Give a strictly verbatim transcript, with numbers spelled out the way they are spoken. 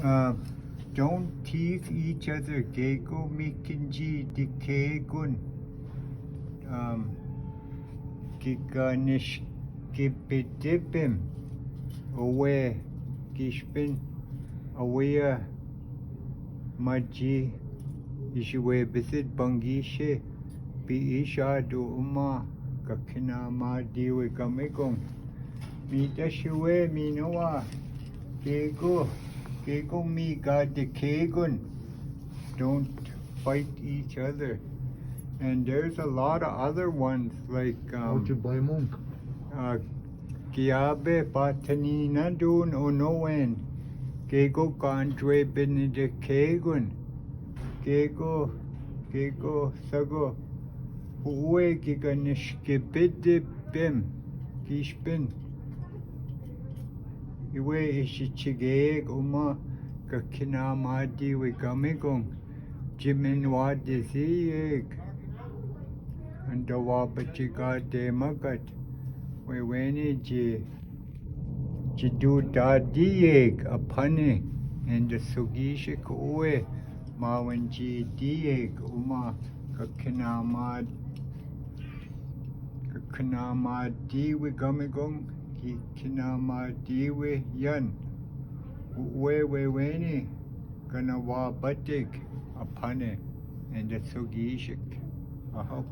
Uh, don't tease each other. Keko mi kinji dikekon. Um, kika nishkipitipim. Owe kishpin. Awea maji ishiwe bisit bangishe. Pi isha do uma kakina madiwe kamikong. Mi dashiwe mi noa. Keko, keko mi gade kegon. Don't fight each other. And there's a lot of other ones like um, uh, Kiabe patanina dun onowen. Keko kandre benedikegon. Keko, keko sago. Uwe kika nishkipitipim. Kishpin. Iwe ishichigeg uma kakina madiwe kamikong. Jimin wadisiyeg. Anda wabachigade makat. Weweni ji. Jidudadiyeg apane. Anda sogishik uwe. Mawenjidiyeg uma kakina mad. Kakina madiwe kamikong. Ki-, kina madiwe yan. Uwe weweni. Kana wabatik apane. Anda sogishik. Aho.